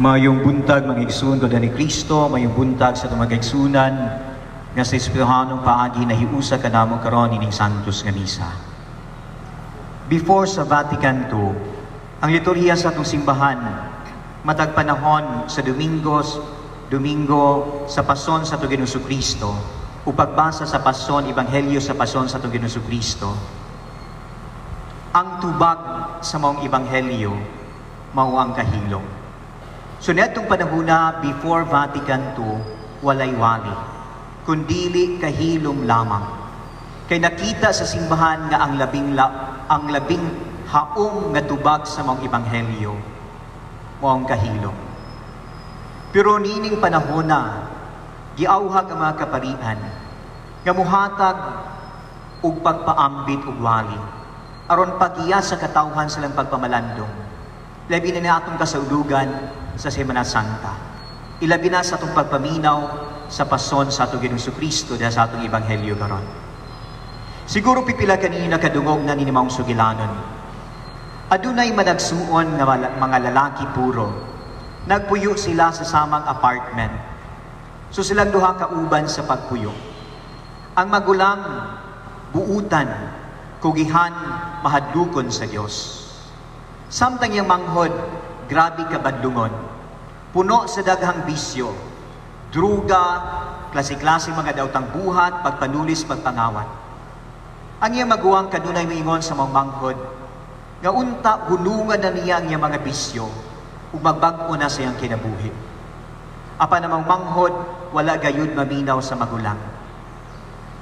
Mayong buntag, mga igsoon ko ni Kristo, mayong buntag sa atong mga igsunan nga sa Espirituhanong paagi nahiusa kanamo karon ining Santos nga Misa. Before sa Vatican II, ang liturhiya sa atong simbahan matag panahon sa Domingos, Domingo sa Pason sa atong Ginoong Kristo, o pagbasa sa Pason, Ebanghelyo sa Pason sa atong Ginoong Kristo. Ang tubag sa maong Ebanghelyo mao ang kahilom. So niadtong panahona before Vatican II, walay wali, kundili kahilom lamang. Kay nakita sa simbahan nga ang labing haom nga tubag sa maong ebanghelyo mao ang kahilom. Pero nining panahona, giawhag ang mga kaparian nga muhatag og pagpaambit og wali aron pagiya sa katawhan sa ilang pagpamalandong. Labi na atong kasaulugan sa Semana Santa. Ilabi na sa atong pagpaminaw sa pason sa atong Ginoong Kristo diha sa atong ebanghelyo karon. Siguro pipila kaninyo nakadungog na nini maong sugilanon. Adunay managsuon nga mga lalaki puro. Nagpuyo sila sa samang apartment. So silang duha kauban sa pagpuyo. Ang magulang buutan, kugihan, mahadlukon sa Dios. Samtang iyang manghod, grabe ka badlungon. Puno sa daghang bisyo, druga, klase-klase mga daotang buhat, pagpanulis, pagpangawat. Ang iyang maguwang kanunay moingon sa mga manghod, nga unta hunungan na niya ang iyang mga bisyo, ug magbag-o na sa iyang kinabuhi. Apan ang manghod, wala gayud maminaw sa magulang.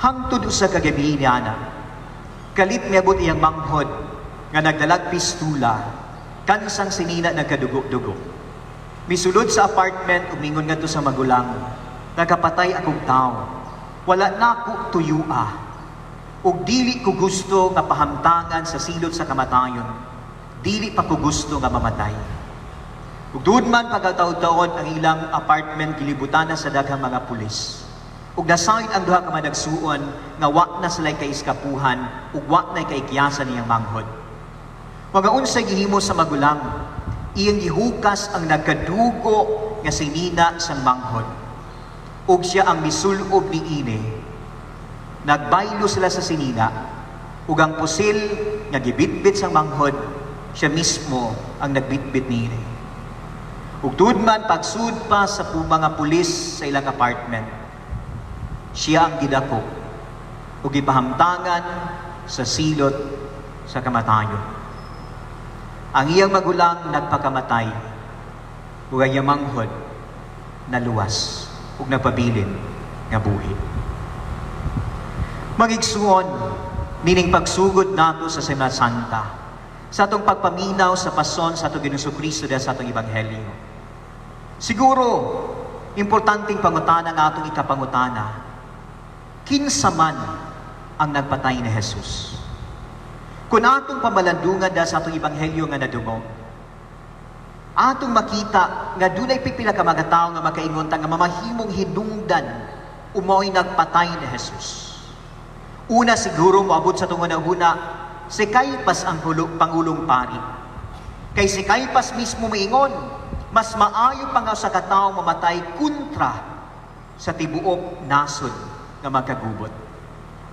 Hangtod usa ka gabi niana, kalit miabot iyang manghod nga nagdalag pistula, kansang sinina nagkadugo-dugo. Misulod sa apartment, ug mingon ngadto sa magulang, "Nakapatay akong tao. Wala na ko tuyua. Ug dili ko gusto nga pahamtangan sa silot sa kamatayon. Dili pa ko gusto nga mamatay." Ug duod man pagkataod-taod, ang ilang apartment gilibutan na sa daghang mga pulis. Ug nasayod ang duha ka managsuon nga wa na sila kaiskapuhan ug wa na kaikyasan niyang manghod. Mga unsa gihimo sa magulang, iyang gihukas ang nagkadugo nga sinina sang manghod. Ug siya ang misulob niini. Nagbaylo sila sa sinina ug ang pusil nga gibitbit sang manghod, siya mismo ang nagbitbit niini. Ug tuod man pagsud pa sa mga pulis sa ilang apartment, siya ang gidako ug gipahamtangan sa silot sa kamatayon. Ang iyang magulang nagpakamatay ug ang iyang manghod naluwas ug nagpabilin nga buhi. Mga igsuon, nining pagsugod nato sa Semana Santa, sa atong pagpaminaw sa pason sa atong Ginoong Kristo diha sa atong ebanghelyo. Siguro, importanteng pangutana nga atong ikapangutana, kinsa man ang nagpatay ni Jesus? Kung atong pamalandungan da sa atong ebanghelyo nga nadungog, atong makita nga dunay pipila ka mga tawo nga makaingon ta nga mamahimong hinungdan o mao'y nagpatay ni Jesus. Una siguro moabot sa atong huna, si Caipas ang pangulong pari. Kay si Caipas mismo moingon, mas maayo pa nga sa katawo mamatay kontra sa tibuok nasod nga magkagubot.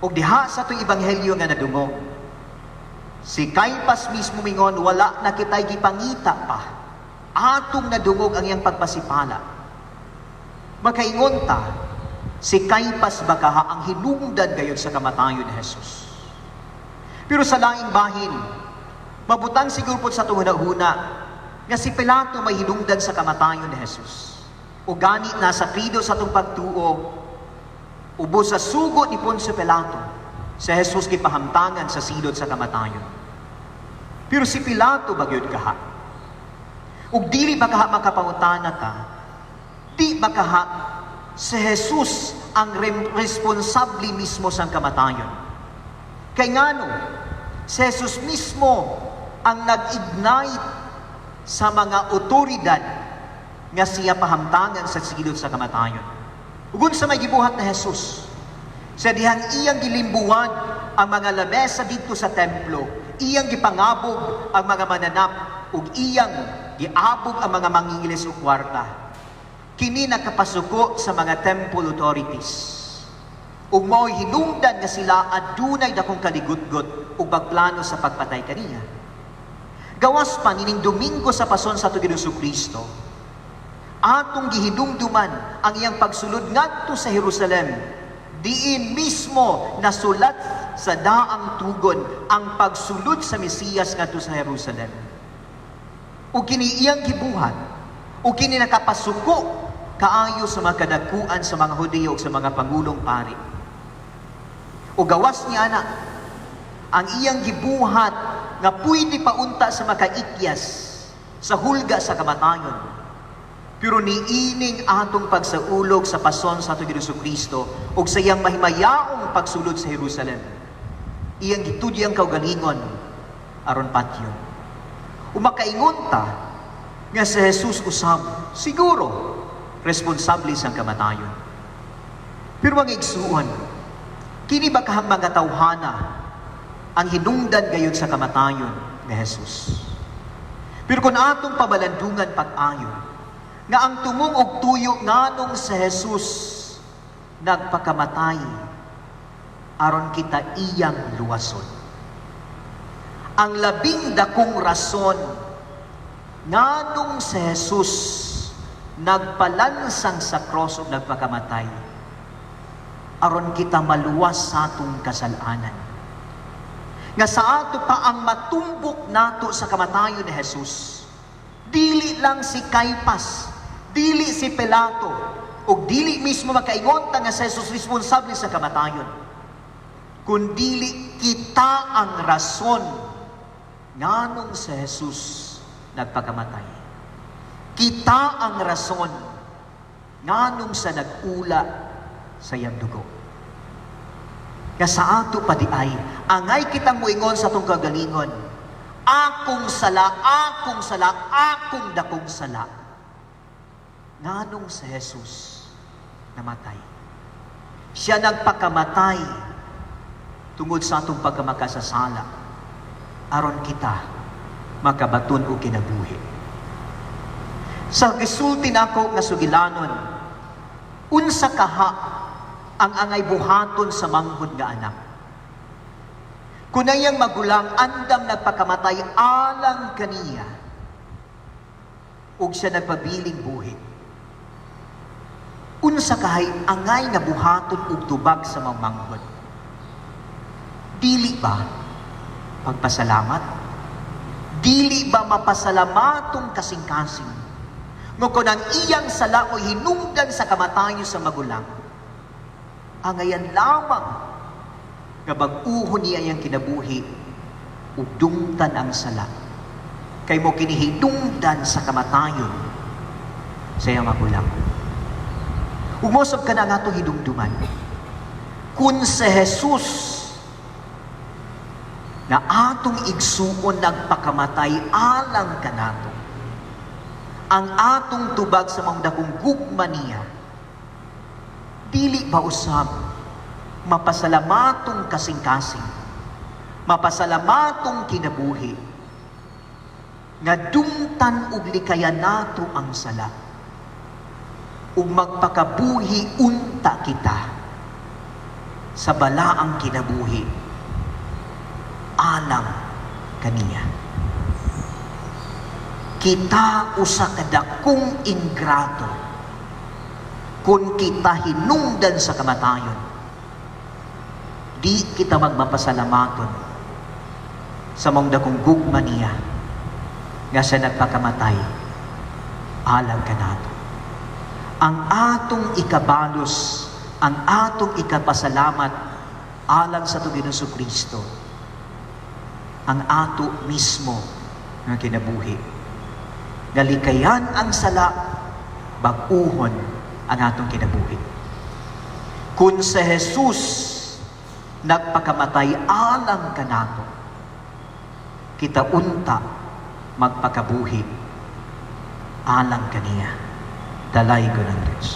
Og diha sa atong ebanghelyo nga nadungog, si Caipas mismo mingon, "Wala na kita'y gipangita pa. Atong nadungog ang iyang pagpasipala." Makaingon ta, si Caipas bakaha ang hinungdan gayod sa kamatayon ni Jesus. Pero sa laing bahin, mabutang siguro po sa atong huna nga si Pilato may hinungdan sa kamatayon ni Jesus. O gani nasa credo sa atong pagtuo, ubos sa sugo ni Poncio Pilato, si Jesus gipahamtangan sa silot sa kamatayon. Pero si Pilato ba gyud kaha? Ug dili ba kaha makapangutana ta? Di ba kaha si Jesus ang responsable mismo sa kamatayon? Kay ngano, si Jesus mismo ang nag-ignite sa mga otoridad nga siya pahamtangan sa silot sa kamatayon. Ug unsa may gibuhat ni Jesus? Sa dihang iyang gilimbuan ang mga lamesa didto sa templo, iyang gipangabog ang mga mananap ug iyang Giabog ang mga mangingilis og kwarta. Kini nakapasuko sa mga temple authorities. Ug mao'y hinungdan nga sila adunay dakong kaligutgot ug pagplano sa pagpatay kaniya. Gawas pa nining Domingo sa Pason sa atong Ginoong Kristo, atong gihinumduman ang iyang pagsulod ngadto sa Jerusalem. Diin mismo nasulat sa Daang Tugon ang pagsulod sa Mesiyas ngadto sa Jerusalem. Ug kini iyang gibuhat, ug kini nakapasuko kaayo sa mga kadakuan sa mga Hudiyo ug sa mga pangulong pari. Ug gawas niya na ang iyang gibuhat nga pwede pa unta sa makaikyas sa hulga sa kamatayon. Pero niining atong pagsaulog sa pason sa atong Ginoong Kristo ug sa iyang mahimayaong pagsulod sa Jerusalem, iyang gitudyo ang kaugalingon aron patyon. Ug makaingon ta nga si Jesus usab siguro responsable sa kamatayon. Pero, mga igsuon, kini ba kahang mga tawhana ang hinungdan gayud sa kamatayon ni Jesus? Pero kung atong pabalandungan pag-ayo, nga ang tumong og tuyo nganong sa Jesus nagpakamatay aron kita iyang luwason. Ang labing dakong rason nganong si Jesus nagpalansang sa cross ug nagpakamatay aron kita maluwas sa atong kasalanan. Nga sa ato pa ang matumbok nato sa kamatayon ni Jesus, dili lang si Caipas, dili si Pilato, ug dili mismo makaingon ta nga si Jesus responsable sa kamatayon, kundili kita ang rason nganong si Jesus nagpakamatay. Kita ang rason nganong sa nag-ula sa iyang dugo. Nga sa ato pa diay, angay kitang muingon sa atong kagalingon, "Akong sala, akong sala, akong dakong sala." Nganong sa Jesus namatay? Siya nagpakamatay tungod sa atong pagkamakasasala aron kita makabaton og kinabuhi. Sa gisulti nako nga sugilanon, unsa kaha ang angay buhaton sa manghod nga anak? Kung iyang magulang andam nagpakamatay alang kaniya, ug siya nagpabiling buhi, unsa kahay angay nga buhaton og tubag sa manghod? Dili ba pagpasalamat? Dili ba mapasalamatong kasing-kasing nga kung ang iyang sala o hinungdan sa kamatayon sa magulang, angayan lamang nga bag-uhon niya iyang kinabuhi ug dungtan ang sala kay mo kini hinungdan sa kamatayon sa iyang magulang? Ug mosab ka na nga atong hinumduman, kung si Jesus na atong igsuon nagpakamatay alang kanato, ang atong tubag sa mga dakong gugma niya, dili ba usab mapasalamatong kasing-kasing, mapasalamatong kinabuhi, nga dungtan og likayan nato ang sala, ug magpakabuhi unta kita sa balaang kinabuhi alang kaniya? Kita usa ka dakong ingrato kung kita hinungdan sa kamatayon, di kita magmapasalamaton sa mong dakong gugma niya nga sa nagpakamatay alang kanato. Ang atong ikabalos, ang atong ikapasalamat alang sa atong Ginoong Kristo, ang ato mismo nga kinabuhi. Nalikayan ang sala, bag-uhon ang atong kinabuhi. Kung sa Jesus nagpakamatay alang kanato, kita unta magpakabuhi alang kaniya. Dalaygon ang Diyos.